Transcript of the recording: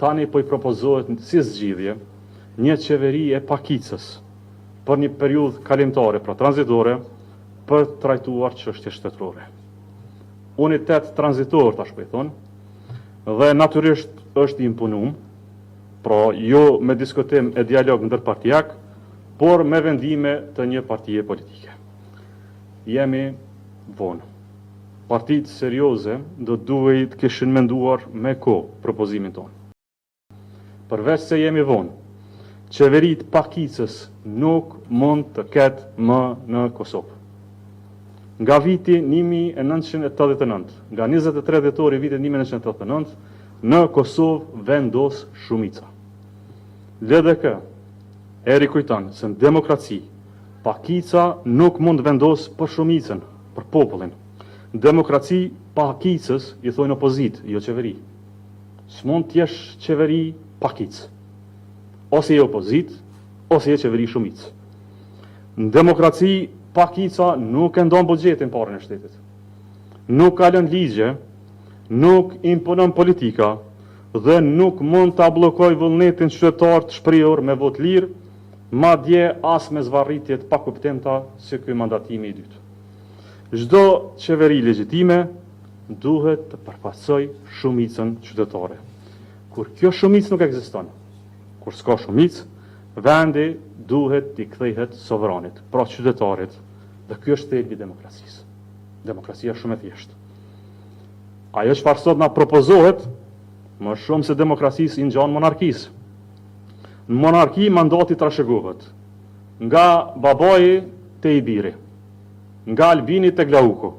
Tani po i propozohet si zgjidhje një qeveri e pakicës për një periudhë kalimtare, pra tranzitore, për të trajtuar çështje shtetërore. Unitet tranzitor, tash po i thonë, dhe natyrisht është i imponum, pra jo me diskutim e dialog ndërpartiak, por me vendime të një partie politike. Jemi vonë. Partitë serioze do duhej të kishin menduar me kohë propozimin tonë. Përveç se jemi vonë, qeveri të pakicës nuk mund të ketë më në Kosovë. Nga viti 1989, nga 23 dhjetori i vitit 1989, në Kosovë vendos shumica. LDK e rikujton se në demokraci pakica nuk mund të vendosë për shumicën, për popullin. Në demokraci pakicës i thojnë opozitë, jo qeveri. S'mund të jesh qeveri pakicë. Ose je opozitë, ose je qeveri shumicë. Në demokraci pakica nuk e ndon buxhetin paren e shtetit. Nuk kalon ligje, nuk imponon politika dhe nuk mund ta bllokojë vullnetin qytetar të shprehur me votë lirë, madje as me zvarritje të pakuptimta si ky mandatimi i dytë. Çdo qeveri legjitime duhet të përfaqësojë shumicën qytetare. Kur kjo shumicë nuk ekziston, kur s'ka shumicë, vendi duhet t'i kthehet sovranit, pra qytetarit, dhe ky është thelbi i demokracisë. Demokracia është shumë e thjeshtë. Ajo çfarë sot na propozohet, më shumë se demokracisë i ngjan monarkisë. Në monarki mandati trashëgohet nga babai te i biri, nga Albini te Glauku.